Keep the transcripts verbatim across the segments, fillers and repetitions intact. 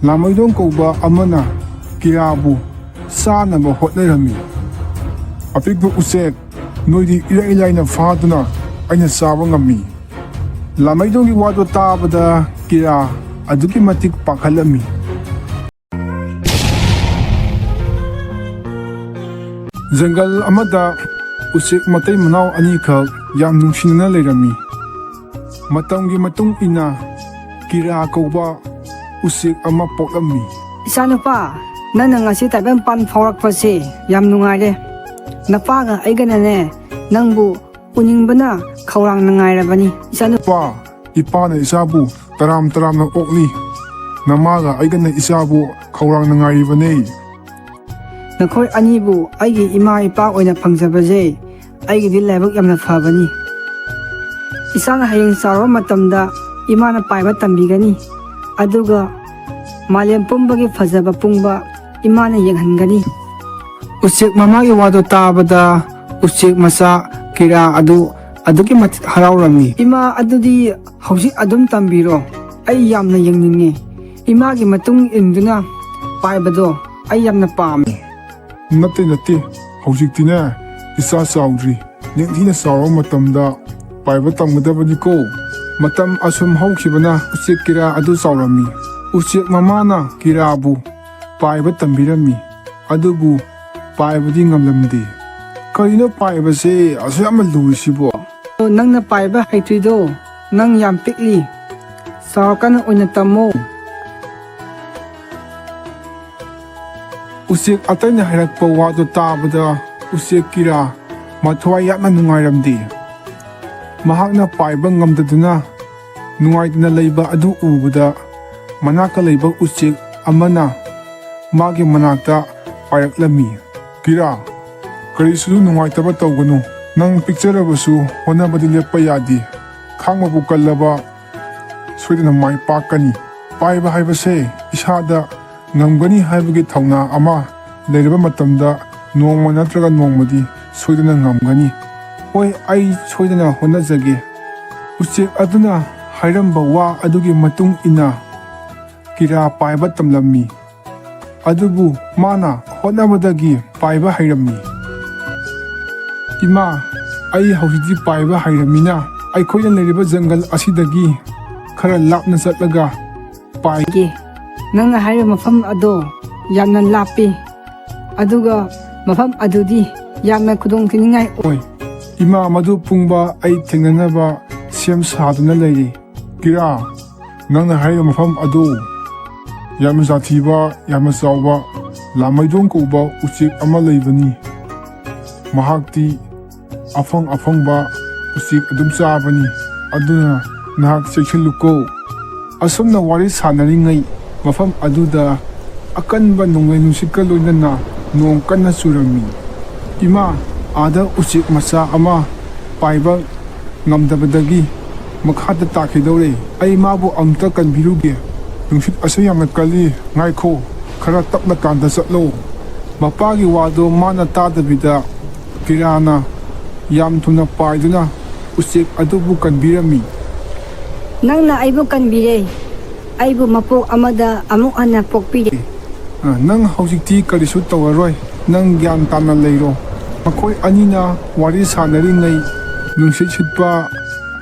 ꯂꯥꯃꯩꯗꯣꯡ ꯀꯧꯕ ꯑꯃꯅ ꯀꯤꯔꯥꯕꯨ ꯆꯥꯅꯕ ꯍꯣꯠꯅꯔꯝꯃꯤ꯫ "ꯑꯄꯤꯛꯄ ꯎꯆꯦꯛ, ꯅꯣꯏꯗꯤ ꯏꯔꯥꯏ ꯂꯥꯏꯅ ꯐꯥꯗꯨꯅ ꯑꯩꯅ ꯆꯥꯕ ꯉꯝꯃꯤ꯫" ꯂꯥꯃꯩꯗꯣꯡꯒꯤ ꯋꯥꯗꯣ ꯇꯥꯕꯗ ꯀꯤꯔꯥ ꯑꯗꯨꯛꯀꯤ ꯃꯇꯤꯛ ꯄꯥꯈꯠꯂꯝꯃꯤ꯫ ꯖꯪꯒꯜ ꯑꯃꯗ ꯎꯆꯦꯛ ꯃꯇꯩ ꯃꯅꯥꯎ ꯑꯅꯤꯈꯛ ꯌꯥꯝ ꯅꯨꯡꯁꯤꯅꯅ ꯂꯩꯔꯝꯃꯤ꯫ ꯃꯇꯝꯒꯤ ꯃꯇꯨꯡ ꯏꯟꯅ ꯀꯤꯔꯥ ꯀꯧꯕ ꯎꯆꯦꯛ ꯑꯃ ꯄꯣꯛꯂꯝꯃꯤ꯫ "ꯏꯆꯥꯅꯨꯄꯥ, ꯅꯪꯅ ꯉꯁꯤ ꯇꯥꯏꯕꯪꯄꯥꯟ ꯐꯥꯎꯔꯛꯄꯁꯦ ꯌꯥꯝ ꯅꯨꯡꯉꯥꯏꯔꯦ꯫ ꯅꯄꯥꯒ ꯑꯩꯒꯅꯅꯦ, ꯅꯪꯕꯨ ꯎꯅꯤꯡꯕꯅ ꯈꯧꯔꯥꯡꯅ ꯉꯥꯏꯔꯕꯅꯤ꯫ ꯏꯆꯥꯅꯨꯄꯥ, ꯏꯄꯥꯅ ꯏꯆꯥꯕꯨ ꯇꯔꯥꯝ ꯇꯔꯥꯝꯅ ꯑꯣꯛꯂꯤ꯫ ꯅꯃꯥꯒ ꯑꯩꯒꯅ ꯏꯆꯥꯕꯨ ꯈꯧꯔꯥꯡꯅ ꯉꯥꯏꯔꯤꯕꯅꯦ꯫ ꯅꯈꯣꯏ ꯑꯅꯤꯕꯨ ꯑꯩꯒꯤ ꯏꯃꯥ ꯏꯄꯥ ꯑꯣꯏꯅ ꯐꯪꯖꯕꯁꯦ ꯑꯩꯒꯤꯗꯤ ꯂꯥꯏꯕꯛ ꯌꯥꯝꯅ ꯐꯕꯅꯤ꯫ ꯏꯆꯥꯅ ꯍꯌꯦꯡ ꯆꯥꯎꯔꯕ ꯃꯇꯝꯗ ꯏꯃꯥꯅ ꯄꯥꯏꯕ ꯇꯝꯕꯤꯒꯅꯤ, ꯑꯗꯨꯒ ꯃꯥꯂꯦꯝ ꯄꯨꯝꯕꯒꯤ ꯐꯖꯕ ꯄꯨꯝꯕ ꯏꯃꯥꯅ ꯌꯦꯡꯍꯟꯒꯅꯤ꯫" ꯎꯆꯦꯛ ꯃꯃꯥꯒꯤ ꯋꯥꯗꯣ ꯇꯥꯕꯗ ꯎꯆꯦꯛ ꯃꯆꯥ ꯀꯤꯔꯥ ꯑꯗꯨ ꯑꯗꯨꯛꯀꯤ ꯃꯇꯤꯛ ꯍꯔꯥꯎꯔꯝꯃꯤ꯫ "ꯏꯃꯥ, ꯑꯗꯨꯗꯤ ꯍꯧꯖꯤꯛ ꯑꯗꯨꯝ ꯇꯝꯕꯤꯔꯣ꯫ ꯑꯩ ꯌꯥꯝꯅ ꯌꯦꯡꯅꯤꯡꯉꯤ꯫ ꯏꯃꯥꯒꯤ ꯃꯇꯨꯡ ꯏꯟꯗꯨꯅ ꯄꯥꯏꯕꯗꯣ ꯑꯩ ꯌꯥꯝꯅ ꯄꯥꯝꯃꯤ꯫" "ꯅꯠꯇꯦ, ꯅꯠꯇꯦ, ꯍꯧꯖꯤꯛꯇꯤꯅꯦ, ꯏꯆꯥ ꯆꯥꯎꯗ꯭ꯔꯤ꯫ ꯅꯤꯡꯊꯤꯅ ꯆꯥꯎꯔꯕ ꯃꯇꯝꯗ ꯄꯥꯏꯕ ꯇꯝꯒꯗꯕꯅꯤꯀꯣ꯫" ꯃꯇꯝ ꯑꯁꯨꯝ ꯍꯧꯈꯤꯕꯅ ꯎꯆꯦꯛ ꯀꯤꯔꯥ ꯑꯗꯨ ꯆꯥꯎꯔꯝꯃꯤ꯫ ꯎꯆꯦꯛ ꯃꯃꯥꯅ ꯀꯤꯔꯥꯕꯨ ꯄꯥꯏꯕ ꯇꯝꯕꯤꯔꯝꯃꯤ, ꯑꯗꯨꯕꯨ ꯄꯥꯏꯕꯗꯤ ꯉꯝꯂꯝꯗꯦ꯫ "ꯀꯔꯤꯅꯣ ꯄꯥꯏꯕꯁꯦ ꯑꯁꯨꯛ ꯌꯥꯝꯅ ꯂꯨꯔꯤꯁꯤꯕꯣ?" "ꯅꯪꯅ ꯄꯥꯏꯕ ꯍꯩꯇ꯭ꯔꯤꯗꯣ, ꯅꯪ ꯌꯥꯝ ꯄꯤꯛꯂꯤ꯫ ꯆꯥꯎꯔꯀꯥꯟꯗ ꯑꯣꯏꯅ ꯇꯝꯃꯣ꯫" ꯎꯆꯦꯛ ꯑꯇꯩꯅ ꯍꯥꯏꯔꯛꯄ ꯋꯥꯗꯨ ꯇꯥꯕꯗ ꯎꯆꯦꯛ ꯀꯤꯔꯥ ꯃꯊ꯭ꯋꯥꯏ ꯌꯥꯝꯅ ꯅꯨꯡꯉꯥꯏꯔꯝꯗꯦ꯫ ꯃꯍꯥꯛꯅ ꯄꯥꯏꯕ ꯉꯝꯗꯗꯨꯅ ꯅꯨꯡꯉꯥꯏꯇꯅ ꯂꯩꯕ ꯑꯗꯨ ꯎꯕꯗ ꯃꯅꯥꯛꯇ ꯂꯩꯕ ꯎꯆꯦꯛ ꯑꯃꯅ ꯃꯥꯒꯤ ꯃꯅꯥꯛꯇ ꯄꯥꯏꯔꯛꯂꯝꯃꯤ꯫ "ꯀꯤꯔꯥ, ꯀꯔꯤꯁꯨ ꯅꯨꯡꯉꯥꯏꯇꯕ ꯇꯧꯒꯅꯨ꯫ ꯅꯪ ꯄꯤꯛꯆꯔꯕꯁꯨ ꯍꯣꯠꯅꯕꯗꯤ ꯂꯦꯞꯄ ꯌꯥꯗꯦ꯫ ꯈꯥꯡꯕꯕꯨ ꯀꯜꯂꯕ ꯁꯣꯏꯗꯅ ꯃꯥꯏ ꯄꯥꯛꯀꯅꯤ꯫ ꯄꯥꯏꯕ ꯍꯥꯏꯕꯁꯦ ꯏꯁꯥꯗ ꯉꯝꯒꯅꯤ ꯍꯥꯏꯕꯒꯤ ꯊꯧꯅꯥ ꯑꯃ ꯂꯩꯔꯕ ꯃꯇꯝꯗ ꯅꯣꯡꯃ ꯅꯠꯇ꯭ꯔꯒ ꯅꯣꯡꯃꯗꯤ ꯁꯣꯏꯗꯅ ꯉꯝꯒꯅꯤ꯫ ꯍꯣꯏ, ꯑꯩ ꯁꯣꯏꯗꯅ ꯍꯣꯠꯅꯖꯒꯦ꯫" ꯎꯆꯦꯛ ꯑꯗꯨꯅ ꯍꯥꯏꯔꯝꯕ ꯋꯥ ꯑꯗꯨꯒꯤ ꯃꯇꯨꯡ ꯏꯟꯅ ꯀꯤꯔꯥ ꯄꯥꯏꯕ ꯇꯝꯂꯝꯃꯤ꯫ ꯑꯗꯨꯕꯨ ꯃꯥꯅ ꯍꯣꯠꯅꯕꯗꯒꯤ ꯄꯥꯏꯕ ꯍꯩꯔꯝꯃꯤ꯫ "ꯏꯃꯥ, ꯑꯩ ꯍꯧꯖꯤꯛꯇꯤ ꯄꯥꯏꯕ ꯍꯩꯔꯝꯃꯤꯅ, ꯑꯩꯈꯣꯏꯅ ꯂꯩꯔꯤꯕ ꯖꯪꯒꯜ ꯑꯁꯤꯗꯒꯤ ꯈꯔ ꯂꯥꯞꯅ ꯆꯠꯂꯒ ꯄꯥꯏ"꯫ ꯒꯤ꯫ "ꯅꯪꯅ ꯍꯥꯏꯔꯤꯕ ꯃꯐꯝ ꯑꯗꯣ ꯌꯥꯝꯅ ꯂꯥꯞꯄꯤ, ꯑꯗꯨꯒ ꯃꯐꯝ ꯑꯗꯨꯗꯤ ꯌꯥꯝꯅ ꯈꯨꯗꯣꯡ ꯊꯤꯅꯤꯡꯉꯥꯏ ꯑꯣꯏ"꯫ "ꯏꯃꯥ, ꯃꯗꯨ ꯄꯨꯡꯕ ꯑꯩ ꯊꯦꯡꯅꯅꯕ ꯁꯦꯝ ꯁꯥꯗꯨꯅ ꯂꯩꯔꯤ"꯫ "ꯀꯤꯔꯥ, ꯅꯪꯅ ꯍꯥꯏꯔꯤꯕ ꯃꯐꯝ ꯑꯗꯨ ꯌꯥꯝꯅ ꯁꯥꯊꯤꯕ, ꯌꯥꯝꯅ ꯆꯥꯎꯕ ꯂꯥꯃꯩꯗꯣꯡ ꯀꯧꯕ ꯎꯆꯦꯛ ꯑꯃ ꯂꯩꯕꯅꯤ꯫ ꯃꯍꯥꯛꯇꯤ ꯑꯐꯪ ꯑꯐꯪꯕ ꯎꯆꯦꯛ ꯑꯗꯨꯝ ꯆꯥꯕꯅꯤ, ꯑꯗꯨꯅ ꯅꯍꯥꯛ ꯆꯦꯛꯁꯤꯜꯂꯨꯀꯣ"꯫ ꯑꯁꯨꯝꯅ ꯋꯥꯔꯤ ꯁꯥꯟꯅꯔꯤꯉꯩ ꯃꯐꯝ ꯑꯗꯨꯗ ꯑꯀꯟꯕ ꯅꯣꯡꯂꯩ ꯅꯨꯡꯁꯤꯠꯀ ꯂꯣꯏꯅꯅ ꯅꯣꯡ ꯀꯟꯅ ꯆꯨꯔꯝꯃꯤ꯫ "ꯏꯃꯥ, ꯑꯥꯗ ꯎꯆꯦꯛ ꯃꯆꯥ ꯑꯃ ꯄꯥꯏꯕ ꯉꯝꯗꯕꯗꯒꯤ ꯃꯈꯥꯗ ꯇꯥꯈꯤꯗꯧꯔꯦ꯫ ꯑꯩ ꯃꯥꯕꯨ ꯑꯃꯨꯛꯇ ꯀꯟꯕꯤꯔꯨꯒꯦ꯫ ꯅꯨꯡꯁꯤꯠ ꯑꯁꯨꯛ ꯌꯥꯝꯅ ꯀꯜꯂꯤ꯫ ꯉꯥꯏꯈꯣ, ꯈꯔ ꯇꯞꯅ ꯀꯥꯟꯗ ꯆꯠꯂꯣ"꯫ ꯃꯄꯥꯒꯤ ꯋꯥꯗꯣ ꯃꯥꯅ ꯇꯥꯗꯕꯤꯗ ꯀꯤꯔꯥꯅ ꯌꯥꯝ ꯊꯨꯅ ꯄꯥꯏꯗꯨꯅ ꯎꯆꯦꯛ ꯑꯗꯨꯕꯨ ꯀꯟꯕꯤꯔꯝꯃꯤ꯫ "ꯅꯪꯅ ꯑꯩꯕꯨ ꯀꯟꯕꯤꯔꯦ꯫ ꯑꯩꯕꯨ ꯃꯄꯣꯛ ꯑꯃꯗ ꯑꯃꯨꯛ ꯍꯟꯅ ꯄꯣꯛꯄꯤꯔꯦ"꯫ "ꯑ, ꯅꯪ ꯍꯧꯖꯤꯛꯇꯤ ꯀꯔꯤꯁꯨ ꯇꯧꯔꯔꯣꯏ꯫ ꯅꯪ ꯒ꯭ꯌꯥꯟ ꯇꯥꯅ ꯂꯩꯔꯣ"꯫ ꯃꯈꯣꯏ ꯑꯅꯤꯅ ꯋꯥꯔꯤ ꯁꯥꯟꯅꯔꯤꯉꯩ ꯅꯨꯡꯁꯤꯠ ꯁꯤꯠꯄ,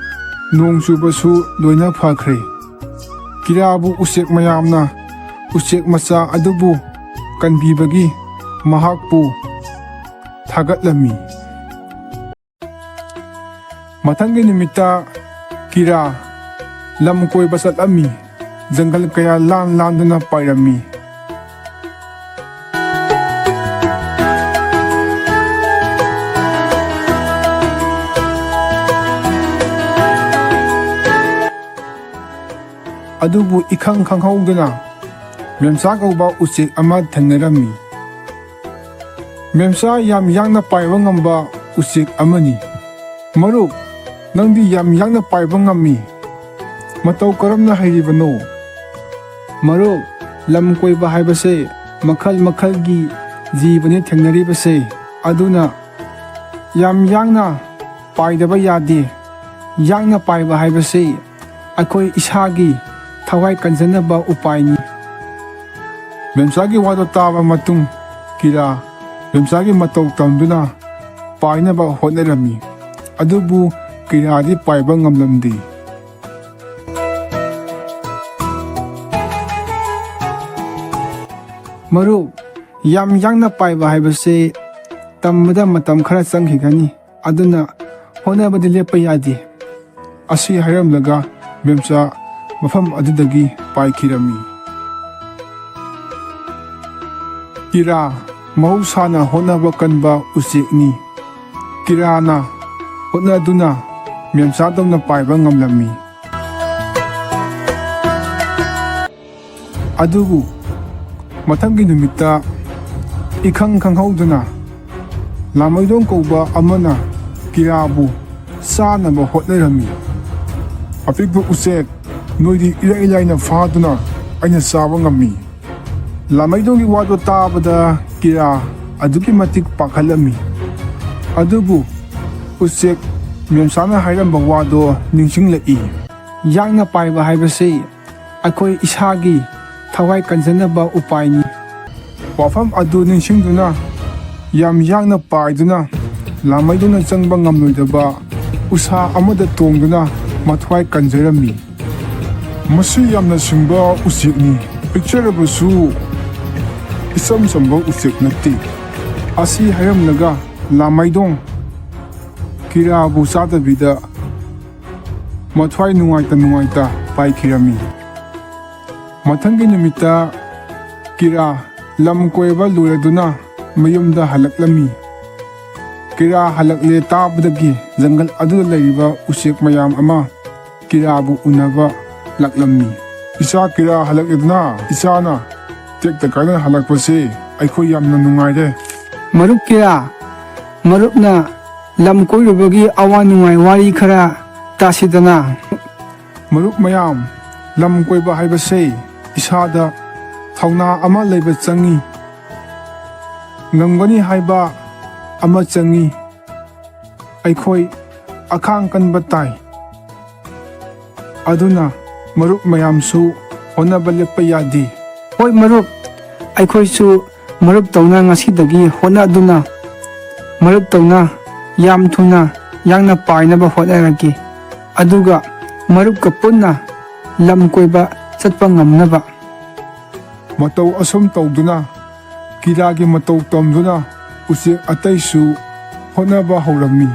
ꯅꯣꯡ ꯆꯨꯕꯁꯨ ꯂꯣꯏꯅ ꯐꯈ꯭ꯔꯦ꯫ ꯀꯤꯔꯥꯕꯨ ꯎꯆꯦꯛ ꯃꯌꯥꯝꯅ ꯎꯆꯦꯛ ꯃꯆꯥ ꯑꯗꯨꯕꯨ ꯀꯟꯕꯤꯕꯒꯤ ꯃꯍꯥꯛꯄꯨ ꯊꯥꯒꯠꯂꯝꯃꯤ꯫ ꯃꯊꯪꯒꯤ ꯅꯨꯃꯤꯠꯇ ꯀꯤꯔꯥ ꯂꯝ ꯀꯣꯏꯕ ꯆꯠꯂꯝꯃꯤ꯫ ꯖꯪꯒꯜ ꯀꯌꯥ ꯂꯥꯟ ꯂꯥꯟꯗꯨꯅ ꯄꯥꯏꯔꯝꯃꯤ꯫ ꯑꯗꯨꯕꯨ ꯏꯈꯪ ꯈꯪꯍꯧꯗꯅ ꯃꯦꯝꯆꯥ ꯀꯧꯕ ꯎꯆꯦꯛ ꯑꯃ ꯊꯦꯡꯅꯔꯝꯃꯤ꯫ ꯃꯦꯝꯆꯥ ꯌꯥꯝ ꯌꯥꯡꯅ ꯄꯥꯏꯕ ꯉꯝꯕ ꯎꯆꯦꯛ ꯑꯃꯅꯤ꯫ "ꯃꯔꯨꯞ, ꯅꯪꯗꯤ ꯌꯥꯝ ꯌꯥꯡꯅ ꯄꯥꯏꯕ ꯉꯝꯃꯤ꯫ ꯃꯇꯧ ꯀꯔꯝꯅ ꯍꯩꯔꯤꯕꯅꯣ?" "ꯃꯔꯨꯞ, ꯂꯝ ꯀꯣꯏꯕ ꯍꯥꯏꯕꯁꯦ ꯃꯈꯜ ꯃꯈꯜꯒꯤ ꯖꯤꯕꯅꯤ ꯊꯦꯡꯅꯔꯤꯕꯁꯦ, ꯑꯗꯨꯅ ꯌꯥꯝ ꯌꯥꯡꯅ ꯄꯥꯏꯗꯕ ꯌꯥꯗꯦ꯫ ꯌꯥꯡꯅ ꯄꯥꯏꯕ ꯍꯥꯏꯕꯁꯤ ꯑꯩꯈꯣꯏ ꯏꯁꯥꯒꯤ ꯊꯋꯥꯏ ꯀꯟꯖꯅꯕ ꯎꯄꯥꯏꯅꯤ꯫ ꯃꯦꯝꯆꯥꯒꯤ ꯋꯥꯗꯣ ꯇꯥꯕ ꯃꯇꯨꯡ ꯀꯤꯔꯥ ꯃꯦꯝꯆꯥꯒꯤ ꯃꯇꯧ ꯇꯝꯗꯨꯅ ꯄꯥꯏꯅꯕ ꯍꯣꯠꯅꯔꯝꯃꯤ꯫ ꯑꯗꯨꯕꯨ ꯀꯤꯔꯥꯗꯤ ꯄꯥꯏꯕ ꯉꯝꯂꯝꯗꯦ꯫ ꯃꯔꯨꯞ, ꯌꯥꯝ ꯌꯥꯡꯅ ꯄꯥꯏꯕ ꯍꯥꯏꯕꯁꯤ ꯇꯝꯕꯗ ꯃꯇꯝ ꯈꯔ ꯆꯪꯈꯤꯒꯅꯤ, ꯑꯗꯨꯅ ꯍꯣꯠꯅꯕꯗꯤ ꯂꯦꯞꯄ ꯌꯥꯗꯦ꯫ ꯑꯁꯤ ꯍꯥꯏꯔꯝꯂꯒ ꯃꯦꯝꯆꯥ ꯃꯐꯝ ꯑꯗꯨꯗꯒꯤ ꯄꯥꯏꯈꯤꯔꯝꯃꯤ꯫ ꯀꯤꯔꯥ ꯃꯍꯧꯁꯥꯅ ꯍꯣꯠꯅꯕ ꯀꯟꯕ ꯎꯆꯦꯛꯅꯤ꯫ ꯀꯤꯔꯥꯅ ꯍꯣꯠꯅꯗꯨꯅ ꯃꯦꯝꯆꯥꯗꯧꯅ ꯄꯥꯏꯕ ꯉꯝꯂꯝꯃꯤ꯫ ꯑꯗꯨꯕꯨ ꯃꯊꯪꯒꯤ ꯅꯨꯃꯤꯠꯇ ꯏꯈꯪ ꯈꯪꯍꯧꯗꯅ ꯂꯥꯃꯩꯗꯣꯡ ꯀꯧꯕ ꯑꯃꯅ ꯀꯤꯔꯥꯕꯨ ꯆꯥꯅꯕ ꯍꯣꯠꯅꯔꯝꯃꯤ꯫ "ꯑꯄꯤꯛꯄ ꯎꯆꯦꯛ, ꯅꯣꯏꯗꯤ ꯏꯔꯥꯏ ꯂꯥꯏꯅ ꯐꯥꯗꯨꯅ ꯑꯩꯅ ꯆꯥꯕ ꯉꯝꯃꯤ꯫" ꯂꯥꯃꯩꯗꯣꯡꯒꯤ ꯋꯥꯗꯣ ꯇꯥꯕꯗ ꯀꯤꯔꯥ ꯑꯗꯨꯛꯀꯤ ꯃꯇꯤꯛ ꯄꯥꯈꯠꯂꯝꯃꯤ꯫ ꯑꯗꯨꯕꯨ ꯎꯆꯦꯛ ꯃꯦꯝꯆꯥꯅ ꯍꯥꯏꯔꯝꯕ ꯋꯥꯗꯣ ꯅꯤꯡꯁꯤꯡꯂꯛꯏ꯫ ꯌꯥꯡꯅ ꯄꯥꯏꯕ ꯍꯥꯏꯕꯁꯤ ꯑꯩꯈꯣꯏ ꯏꯁꯥꯒꯤ ꯊꯋꯥꯏ ꯀꯟꯖꯅꯕ ꯎꯄꯥꯏꯅꯤ꯫ ꯋꯥꯐꯝ ꯑꯗꯨ ꯅꯤꯡꯁꯤꯡꯗꯨꯅ ꯌꯥꯝ ꯌꯥꯡꯅ ꯄꯥꯏꯗꯨꯅ ꯂꯥꯃꯩꯗꯣꯡꯅ ꯆꯪꯕ ꯉꯝꯂꯣꯏꯗꯕ ꯎꯁꯥ ꯑꯃꯗ ꯇꯣꯡꯗꯨꯅ ꯃꯊ꯭ꯋꯥꯏ ꯀꯟꯖꯔꯝꯃꯤ꯫ "ꯃꯁꯤ ꯌꯥꯝꯅ ꯁꯤꯡꯕ ꯎꯆꯦꯛꯅꯤ, ꯄꯤꯛꯆꯔꯕꯁꯨ ꯏꯆꯝ ꯆꯝꯕ ꯎꯆꯦꯛ ꯅꯠꯇꯦ꯫" ꯑꯁꯤ ꯍꯥꯏꯔꯝꯂꯒ ꯂꯥꯃꯩꯗꯣꯡ ꯀꯤꯔꯥꯕꯨ ꯆꯥꯗꯕꯤꯗ ꯃꯊ꯭ꯋꯥꯏ ꯅꯨꯡꯉꯥꯏꯇ ꯅꯨꯡꯉꯥꯏꯇ ꯄꯥꯏꯈꯤꯔꯝꯃꯤ꯫ ꯃꯊꯪꯒꯤ ꯅꯨꯃꯤꯠꯇ ꯀꯤꯔꯥ ꯂꯝ ꯀꯣꯏꯕ ꯂꯣꯏꯔꯗꯨꯅ ꯃꯌꯨꯝꯗ ꯍꯜꯂꯛꯂꯝꯃꯤ꯫ ꯀꯤꯔꯥ ꯍꯜꯂꯛꯂꯦ ꯇꯥꯕꯗꯒꯤ ꯖꯪꯒꯜ ꯑꯗꯨꯗ ꯂꯩꯔꯤꯕ ꯎꯆꯦꯛ ꯃꯌꯥꯝ ꯑꯃ ꯀꯤꯔꯥꯕꯨ ꯎꯅꯕ ꯂꯥꯛꯂꯝꯃꯤ꯫ "ꯏꯆꯥ ꯀꯤꯔꯥ ꯍꯜꯂꯛꯂꯦꯗꯅ, ꯏꯆꯥꯅ ꯇꯦꯛꯇ ꯀꯥꯏꯗꯅ ꯍꯜꯂꯛꯄꯁꯦ ꯑꯩꯈꯣꯏ ꯌꯥꯝꯅ ꯅꯨꯡꯉꯥꯏꯔꯦ꯫" ꯃꯔꯨꯞ ꯀꯤꯔꯥ, ꯃꯔꯨꯞꯅ ꯂꯝ ꯀꯣꯏꯔꯨꯕꯒꯤ ꯑꯋꯥ ꯅꯨꯡꯉꯥꯏ ꯋꯥꯔꯤ ꯈꯔ ꯇꯥꯁꯤꯗꯅ꯫ ꯃꯔꯨꯞ ꯃꯌꯥꯝ, ꯂꯝ ꯀꯣꯏꯕ ꯍꯥꯏꯕꯁꯦ ꯏꯁꯥꯗ ꯊꯧꯅꯥ ꯑꯃ ꯂꯩꯕ ꯆꯪꯏ, ꯉꯝꯒꯅꯤ ꯍꯥꯏꯕ ꯑꯃ ꯆꯪꯏ꯫ ꯑꯩꯈꯣꯏ ꯑꯈꯥꯡ ꯀꯟꯕ ꯇꯥꯏ꯫ ꯑꯗꯨꯅ ꯃꯔꯨꯞ ꯃꯌꯥꯝꯁꯨ ꯍꯣꯠꯅꯕ ꯂꯦꯞꯄ ꯌꯥꯗꯦ꯫ ꯍꯣꯏ ꯃꯔꯨꯞ, ꯑꯩꯈꯣꯏꯁꯨ ꯃꯔꯨꯞ ꯇꯧꯅ ꯉꯁꯤꯗꯒꯤ ꯍꯣꯠꯅꯗꯨꯅ, ꯃꯔꯨꯞ ꯇꯧꯅ ꯌꯥꯝ ꯊꯨꯅ ꯌꯥꯡꯅ ꯄꯥꯏꯅꯕ ꯍꯣꯠꯅꯔꯒꯦ꯫ ꯑꯗꯨꯒ ꯃꯔꯨꯞꯀ ꯄꯨꯟꯅ ꯂꯝ ꯀꯣꯏꯕ ꯆꯠꯄ ꯉꯝꯅꯕ꯫ ꯃꯇꯧ ꯑꯁꯨꯝ ꯇꯧꯗꯨꯅ ꯀꯤꯔꯥꯒꯤ ꯃꯇꯧ ꯇꯝꯗꯨꯅ ꯎꯆꯦꯛ ꯑꯇꯩꯁꯨ ꯍꯣꯠꯅꯕ ꯍꯧꯔꯝꯃꯤ꯫